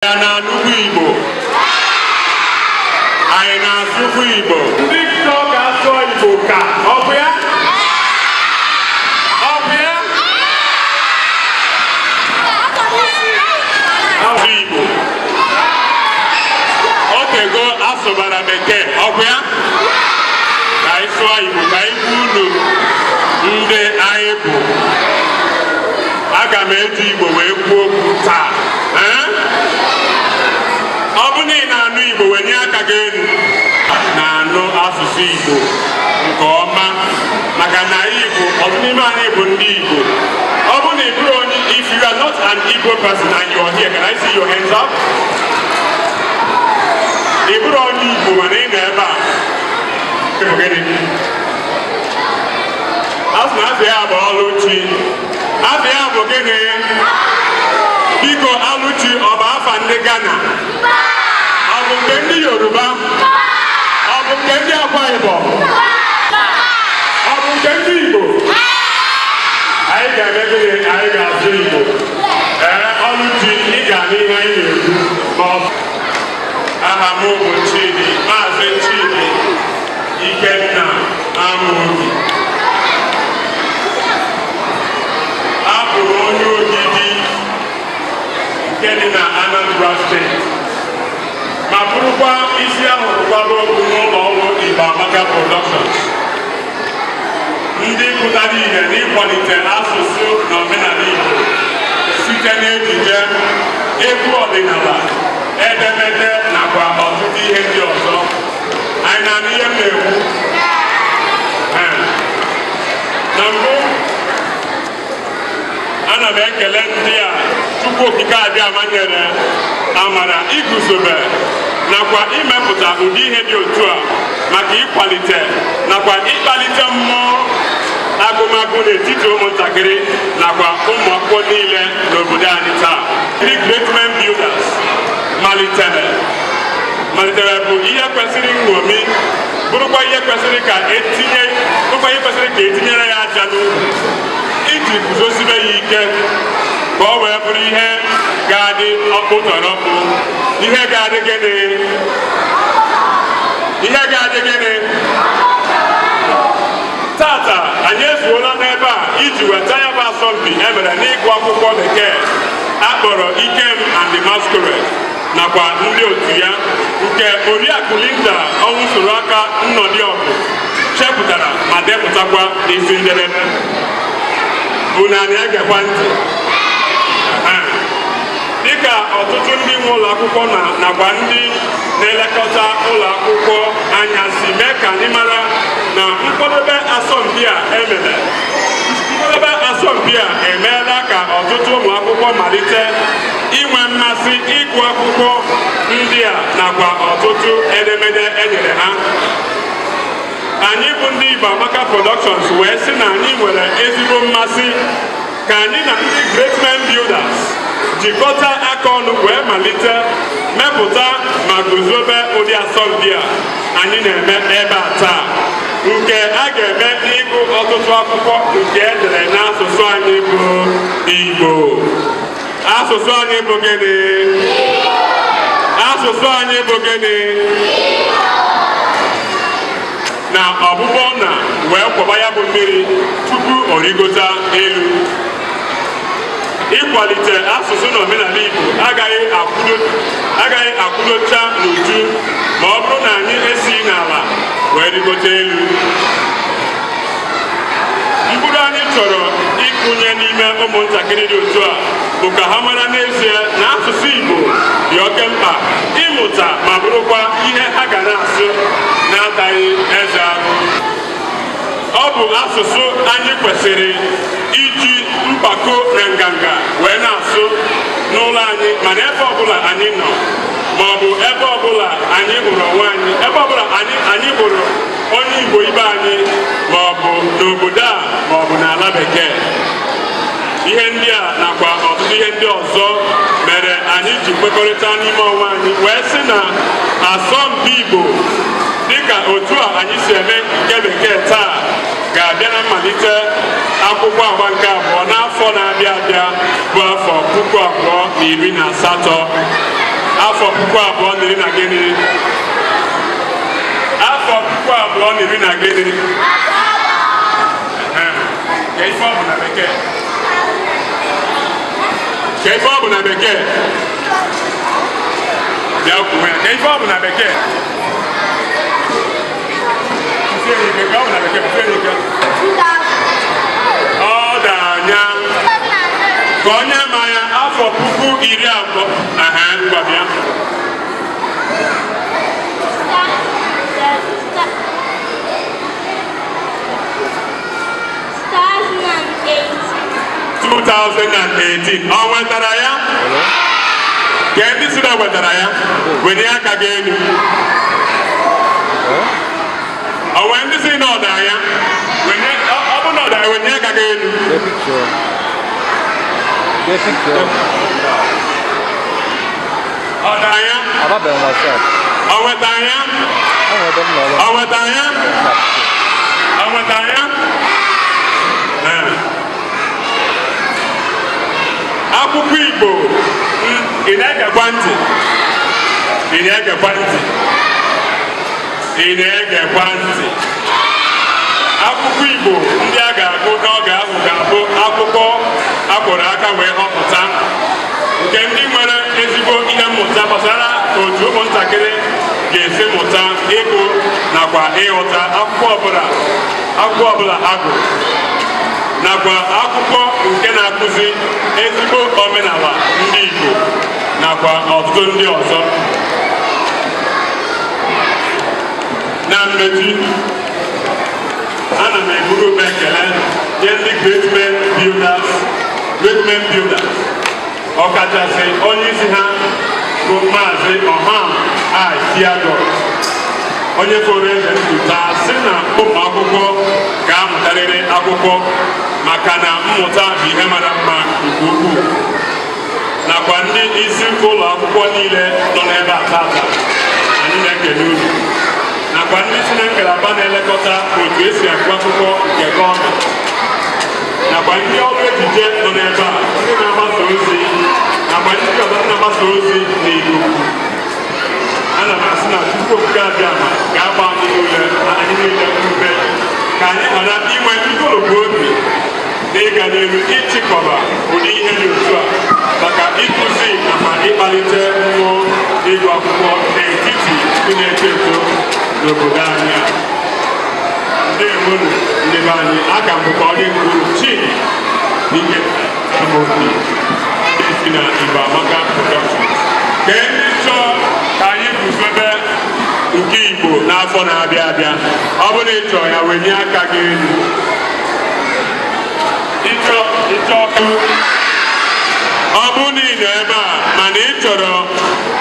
Ya na-anụkwu Igbo, anyị na-asụkwu Igbo. Ndị chọọ ka asụọ Igbo, ka ọ bụ ya, ọ bụ ya asụ Igbo. O tego asụbara Bekee, ọ bụ ya ka anyị sụọ Igbo, ka anyị bụ unu ndị anyị bụ. Aga m eji Igbo wee kwuo okwu taa. Ee? Ọ bụ na ị na-anụ Igbo, wenye aka gị elu. Na-anụ asụsụ Igbo nke ọma, maka na anyị bụ, ọtụtụ n'ime anyị bụ ndị Igbo. Ọ bụ na ị bụrụ onye, if you are not an Igbo person and you are here, can I see your hands up? Ị bụrụ onye Igbo mana ị nọ ebe a, bụ gịnị? Asị na afọ ya bụ Ọlụchi. Afọ ya bụ gịnị? Biko, Alụchi, ọ bụ afa ndị Ghana? Ọ bụ nke ndị Yoruba? Ọ bụ nke ndị Akwa Ibom? Ọ bụ nke ndị Igbo? Anyị ga-eme gịnị? Anyị ga-asụ Igbo. Ee, Ọlụchi, ị ga-anụ ihe anyị na-ekwu. Ma ọ aha m bụ Chidi, Maazị Chidi Ikenna Amobi. Abụ m onye Ogidi nke dị na Anambra Steeti, ma bụrụkwa isi ahụ kwaba okwu n'ụlọ ọrụ Igbo Amaka Productions, ndị pụtara ihe n'ịkwalite asụsụ na omenala Igbo site n'ejije, egwu ọdịnala, edemede nakwa ọtụtụ ihe ndị ọzọ. Anyị na-anụ ihe m na-ekwu? Ee. Na mbụ, ana m ekele ndị a Chukwu Okike Abịama nyere amara iguzobe nakwa imepụta ụdị ihe dị otu a maka ịkwalite nakwa ịkpalite mmụọ agụmagụ n'etiti ụmụntakịrị nakwa ụmụ akwụkwọ niile n'obodo anyị taa. Ndị Great Men Builders malitere bụ ihe kwesịrị nṅomi, bụrụkwa ihe kwesịrị ka etinye, bụrụkwa ihe kwesịrị ka etinyere ya aja n'ukwu iji guzosibe ya ike, ka ọ wee bụrụ ihe ga-adị ọkpụtọrọkpụ, ihe ga-adị gịnị, ihe ga-adị gịnị. Tata anyị ezuola n'ebe a iji weta ya bụ asọmpi e mere n'ịgụ akwụkwọ Bekee akpọrọ Ikem and the Masquerade nakwa ndị otu ya, nke Oriakụ Linda Ọnwụsoro aka nnọdị ọgụ chepụtara ma depụtakwa n'isi njedebe. Unu a na-egekwa ntị? Dịka ọtụtụ ndị nwe ụlọ akwụkwọ na nakwa ndị na-elekọta ụlọ akwụkwọ anya si mee ka anyị mara na nkwadobe asọmpi a emere, nkwadobe asọmpi a emeela ka ọtụtụ ụmụ akwụkwọ malite inwe mmasị ịgụ akwụkwọ ndị a nakwa ọtụtụ edemede enyere ha. Anyị bụ ndị Igbo Amaka Productions wee sị na anyị nwere ezigbo mmasị ka anyị na ndị Great Men Builders jikọta aka ọnụ wee malite mepụta ma guzobe ụdị asọmpi a anyị na-eme ebe a taa, nke a ga-eme n'ịgụ ọtụtụ akwụkwọ nke edere n'asụsụ anyị bụ Igbo. Asụsụ anyị bụ gịnị? Asụsụ anyị bụ gịnị? Na ọgbụgbọ na wee kwọba ya bụ mmiri tupu o rigota elu. Ịkwalite asụsụ na omenala Igbo agaghị akwụdocha n'uju ma ọ bụrụ na anyị esighị n'ala wee rigote elu. Mkpụrụ anyị chọrọ ịkụnye n'ime ụmụntakịrị dị otu a bụ ka ha mara n'ezie na asụsụ Igbo dị oke mkpa ịmụta, ma bụrụkwa ihe ha ga na-asụ na-ataghị eze arụ. Ọ bụ asụsụ anyị kwesịrị iji mpako na nganga wee na-asụ n'ụlọ anyị, mana ebe ọbụla anyị nọ, ma ọ bụ ebe ọbụla anyị hụrụ onwe anyị, ebe ọbụla anyị hụrụ onye Igbo ibe anyị, ma ọ bụ n'obodo a ma ọ bụ n'ala Bekee. Ihe ndị a nakwa ọtụtụ ihe ndị ọzọ mere anyị ji kwekọrịta n'ime onwe anyị wee sị na asọmpi Igbo dịka otu a anyị si eme nke Bekee taa ga-abịa na mmalite akwụkwọ agba nke abụọ n'afọ na-abịa abịa, bụ afọ 2018. Afọ 2010 na gịnị? Afọ 2010 na gịnị? Ehe. Ka ife ọ bụ na bekee? Ka ife ọ bụ na bekee? Bịa kwuwe ya. Ka ife ọ bụ na bekee? Kwusie ya ike. Ka ọ bụ na bekee, kwusie ya ike. Ọ danya ka onye ma ya, afọ 20,000. Aha, ngwa, bịa. 2018. Ọ nwetara ya? Ka ndị si na wetara ya, wenye aka gị elu. Ọ nwee ndị si na ọda ya, wenye. Ọ bụ na ọda ya, wenye aka gị elu. Get picture. Get picture. Ọda ya. Amabeghị m WhatsApp. Ọ nwetara ya? Ọ nwere ebe m nọrọ. Ọ nwetara ya? Ọ nwetara ya? Ee. Akwụkwọ Igbo, ị na-egekwa ntị? Ị na-egekwa ntị? Ị na-egekwa ntị? Akwụkwọ Igbo ndị a ga-agụ n'oge ahụ ga-abụ akwụkwọ akwụrụ aka wee họpụta, nke ndị nwere ezigbo ihe mmụta gbasara otu ụmụntakịrị ga-esi mụta ịgụ nakwa ịghọta akwụkwọ ọbụla ha gụrụ, nakwa akwụkwọ nke na-akụzi ezigbo omenala ndị Igbo, nakwa ọtụtụ ndị ọzọ. Na mmechi, ana m eburu ụba ekele nye ndị Great Men Builders, Great Men Builders, ọkachasị onye isi ha bụ Maazị Ọham I Fiagor, onye fọrọ eze ntụta sị na ụmụ akwụkwọ ga-amụtarịrị akwụkwọ, maka na mmụta bụ ihe mara mma nke ukwuu, nakwa ndị isi ụlọ akwụkwọ niile nọ n'ebe a tata, anyị na-ekele unu, nakwa ndị si na ngalaba na-elekọta otu esi agụ akwụkwọ nke gọọmenti, nakwa ndị ọrụ ejije nọ n'ebe a, ndị na-agbasa ozi, nakwa ndị ọzọ na-agbasa ozi n'ikuku. Ana m asị na Chukwu Okike Abịama ga-agba anyị niile ume ka anyị ghara inwe nkoropụ obi na ịga n'ihu ịchịkọba ụdị ihe dị otu a maka ịkụzi nakwa ịkpalite mmụọ ịgụ akwụkwọ n'etiti ndị na-eto eto n'obodo anyị a. Ndewonu, ndị be anyị. Aka m bụkwa onye ngwuru Chidi Dike Amobi esi na Igbo Amaka Productions. Ka ndị chọọ ka anyị guzobe nke Igbo n'afọ na-abịa abịa, ọ bụrụ na ị chọrọ ya, wenye aka gị elu. Ịchọ ka ọ bụrụ na ị nọ ebe a mana ị chọrọ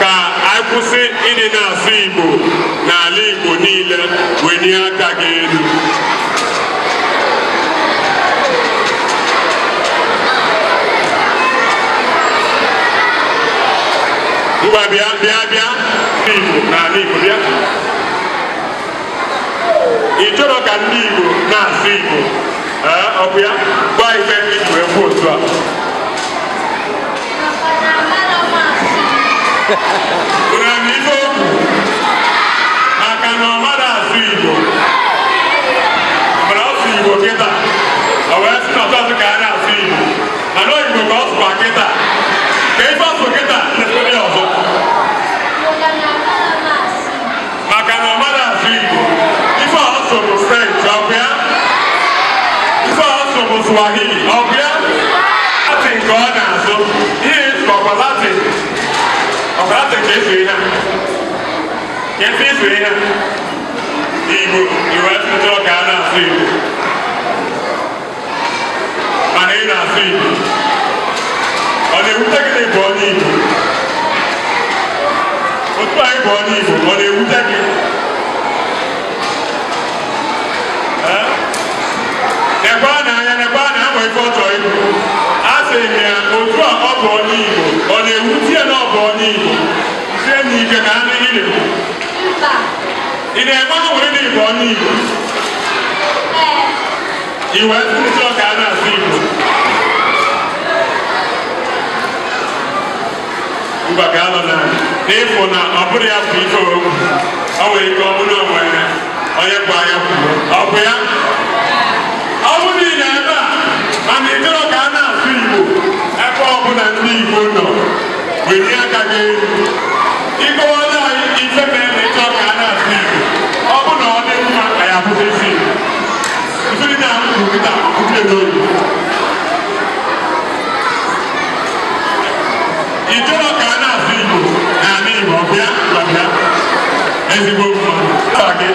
ka anyị kwụsị ịdị na-asụ Igbo n'ala Igbo niile, wenye aka gị elu. Ngwa, bịa, bịa, bịa. Ndị Igbo n'ala Igbo, bịa. Ị chọrọ ka ndị Igbo na-asụ Igbo? Ee, ọ bụ ya gwa ife iji wee kwuo otu a. Maka na amara m asụ. Unu ama ife okwu? Maka na ọ mara asụ Igbo. Mana ọ sụ Igbo kịta, ọ wee sị na ọtọ ka a na-asụ Igbo, mana ọ Igbo ka ọ sụkwa kịta. Ka ife ọ sụ kịta na-esere ya ọzọ. Maka na amara m asụ. Maka na ọ mara asụ Igbo. Ife ọ sụ bụ French, ọ bụ ya? Ife ọ sụ bụ Swahili, ọ bụ ya? Latin ka ọ na-asụ. Ihe ịsụ ọkwa Latin? Ọkwa Latin ka esi ihe a? Ka esi ịsụ ihe a? Igbo. Iwe chọọ ka a na-asụ Igbo, mana ị na-asụ Igbo, ọ na-ewute gị na ịbụ onye Igbo? Otu anyị bụ onye Igbo, ọ na-ewute gị? Ee? Nekwa n'anya, nekwa na ama ife ọ chọrọ ikwu. A sị m ya, otu a ọ bụ onye Igbo, ọ na-ewute ya na ọ bụ onye Igbo? Sie m ike ka a nụ ihe na-ekwu. Mba. Ị na-enwe aṅụrị na ịbụ onye Igbo? Ee. I wee sị ka a na-asụ Igbo. Ngwa, ka anọ na na Ịfụ na ọ bụrụ ya bụ ife okwu, o nwere ike ọ bụrụ na o nwere onye gwa ya kwuo. Ọ bụ ya? Ọ bụrụ na ị nọ ebe a mana ị chọrọ ka a na-asụ Igbo ebe ọbụla ndị Igbo nọ, welie aka gị elu. Ịkọwara anyị ife mere na ịchọ ka a na-asụ Igbo. Ọ bụ na ọ dị mma ka ya bụrụ isi Igbo. Ife niile ahụ kwuru kịta kwuchie n'oyi. Ị chọrọ ka a na-asụ Igbo n'ala Igbo, ọ bịa ọ bịa ezigbo mmadụ. Afa gị?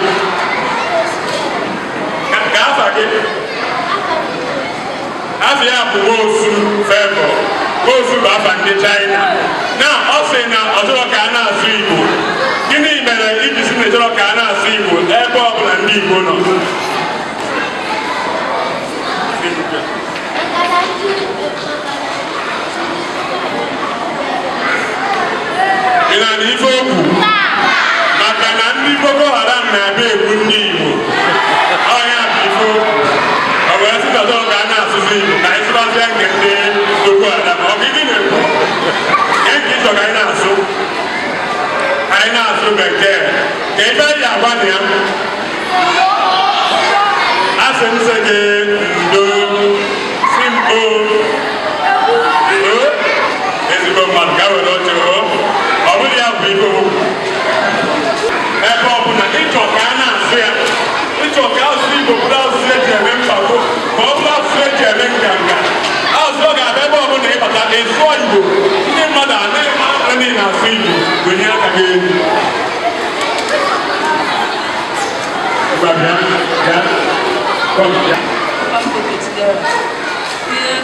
Ka afa gị? Afa ya bụ Nwosu Favour. Nwosu bụ afa ndị China. Na ọ sị na ọ chọrọ ka a na-asụ Igbo. Gịnị mere iji sị na ị chọrọ ka a na-asụ Igbo ebe ọbụla ndị Igbo nọ? Ị na-anụ ife okwu? Maka na ndị Boko Haram na-abịa egbu ndị Igbo. Ọ ya bụ ife okwu. Ọ wee sị na ọ chọrọ ka a na-asụsụ Igbo ka anyị sụbazịa nke ndị Boko Haram. Ọ bụ gịnị na-ekwu? Nke nke ịchọ ka anyị na-asụ? Anyị na-asụ Bekee. Ka ife anyị agwa na ya. Asị m sị gị ndo, si m o. O, ezigbo mmadụ ka were oche o. Ọ bụrụ ya bụ ife okwu. Ebe ọ bụla ịchọ ka a na-asụ ya, ịchọ ka asụsụ Igbo bụrụ asụsụ eji eme mpako, ma ọ bụrụ asụsụ eji eme nganga. Asụsụ ọ ga-abịa ebe ọbụla ịbata ịsụọ Igbo, ndị mmadụ anaghị mara ndị na-asụ Igbo, wenye aka gị elu. Ngwa bịa, bịa, come bịa.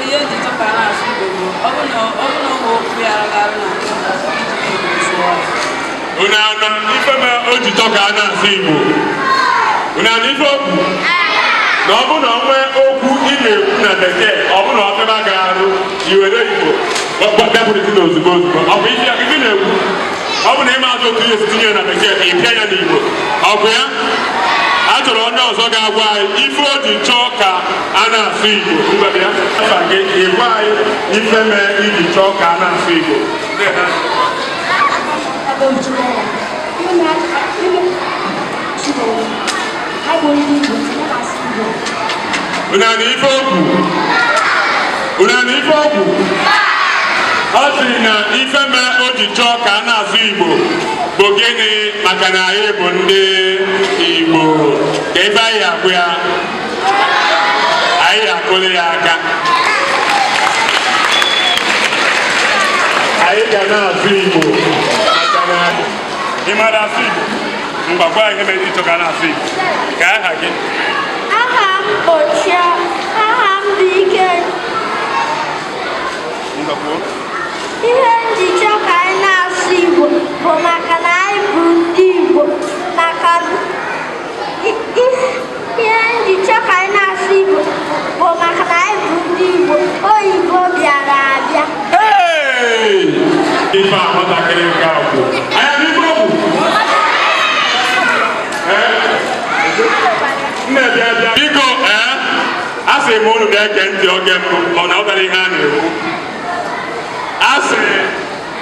Ihe ndị chọ ka a na-asụ Igbo bụ ọ bụ na ọ bụ na ụmụ okwu ya garụ na iji Igbo sụọ ya. Unu anụ ife mere o ji chọ ka a na-asụ Igbo? Unu anụ ife okwu? Na ọ bụ na o nwee okwu ị na-ekwu na Bekee, ọ bụ na ọ feba gị arụ, i were Igbo bịakwurịta na ozugbo ozugbo. Ọ bụ ife gị na-ekwu? Ọ bụ na ịma atụ otu ihe esi tinye ya na Bekee, ị pịa ya n'Igbo. Ọ bụ ya? A chọrọ onye ọzọ ga-agwa anyị ife o ji chọọ ka a na-asụ Igbo. Ngwa bịa. Afa gị, ị gwa anyị ife mee iji chọọ ka a na-asụ Igbo. Unu anụ ife okwu? Unu anụ ife okwu? Ọ sị na ife mee o ji chọọ ka a na-asụ Igbo bụ gịnị? Maka na anyị bụ ndị Igbo. Ka ife anyị agwụ ya, anyị akụrụ ya aka. Anyị ga na-asụ Igbo maka na ị mara asụ Igbo. Ngwa gwa ihe mere ịchọ ka a na-asụ Igbo. Ka aha gị? Aha m bụ Chia. Aha m bụ Ike. Ngwa kwuo. Ihe m ji chọọ ka anyị na-asụ Igbo bụ maka na anyị bụ ndị Igbo. Maka ihe m ji chọọ ka anyị na-asụ Igbo bụ maka na anyị bụ ndị Igbo. Oyibo bịara abịa. Hey! Ife a nwatakịrị nke a kwuo. Anyị abịa ife okwu? Nne bịa bịa. Biko ee, a sị m unu bịa gee ntị oge mbụ, ma ọ na ọ dara ihe a na-ekwu. A sị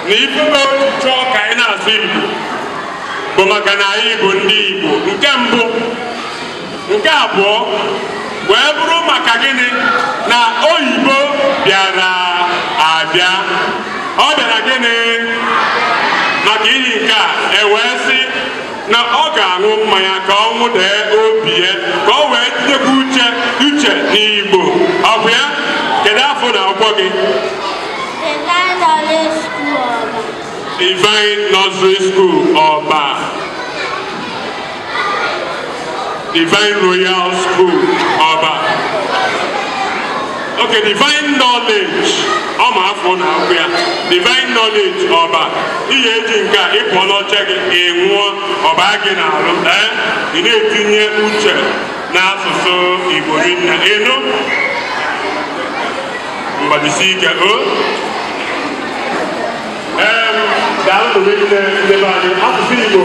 na ife o ji chọọ ka anyị na-asụ Igbo bụ maka na anyị bụ ndị Igbo. Nke mbụ. Nke abụọ wee bụrụ maka gịnị? Na oyibo bịara abịa. Ọ bịara gịnị? Maka ihi nke a, e wee sị na ọ ga-aṅụ mmanya ka ọ ṅụdee obi ya, ka ọ wee tinyekwa uche uche n'Igbo. Ọ bụ ya? Kedu afọ na akwụkwọ gị? Divine Knowledge School Ọba. Divine Nursery School Ọba. Divine Royal School Ọba. Okay, Divine Knowledge. Ọ ma afọ na akwụ ya. Divine Knowledge Ọba. Ihe eji nke a ị pụọ n'oche gị, ị ṅụọ ọba gị n'arụ. Ee, ị na-etinye uche n'asụsụ Igbo rinne. Ịnụ? Mgbajisi ike o. Daalụ nne, ndị be anyị, asụsụ Igbo